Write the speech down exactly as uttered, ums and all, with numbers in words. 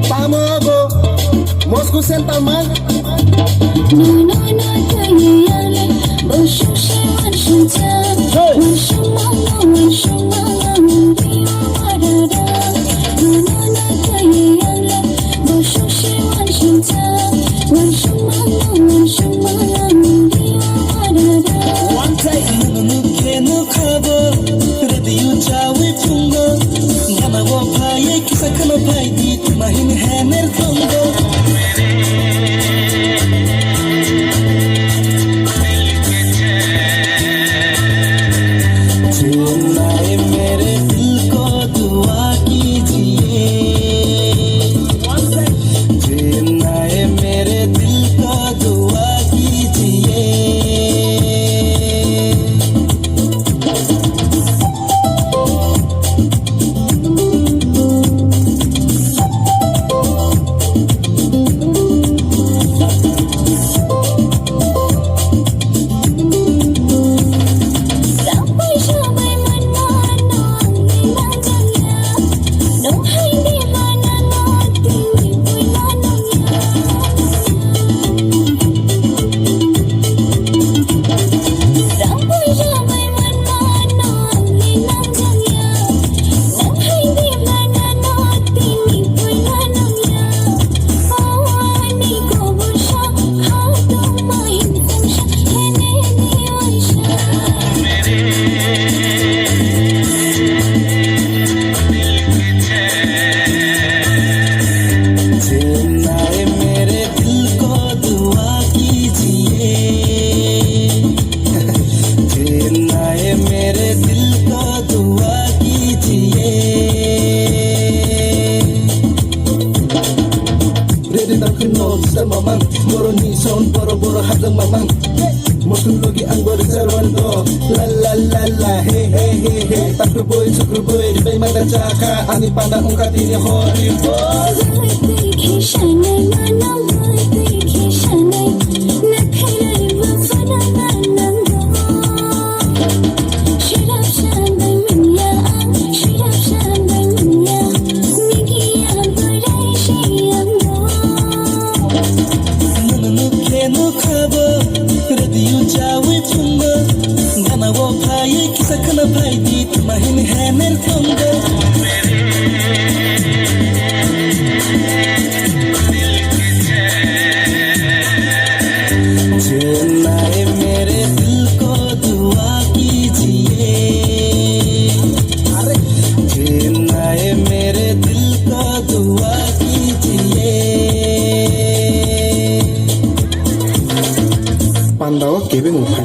Tamo bo Moscow Center man. One take, nunu nukhe nukhabo, radio chawi phungo, gana bo phaiye kisa kheno phaidi, mahin hener thongo. Chennai mere dil ko dua kijiye. Chennai mere dil ko dua kijiye. Chennai mere dil ko dua kijiye. Chennai mere dil ko dua kijiye. Ready na kheno sir mamang, boro ni son boro boro hajang mamang. Mosung logi ang boro sir wando. La la la la, hey hey hey hey. Takru boy, sukru boy, ribai mata chaka. Ani panda ungka tini hori boy. Nunu nukhe nukhabo, radio chawi phungo, gana bo phaiye kisa kheno phaidi, mahin hener thongo. Chennai mere dil ko dua kijiye. Chennai mere dil ko dua kijiye. Panda o kebe mung phai.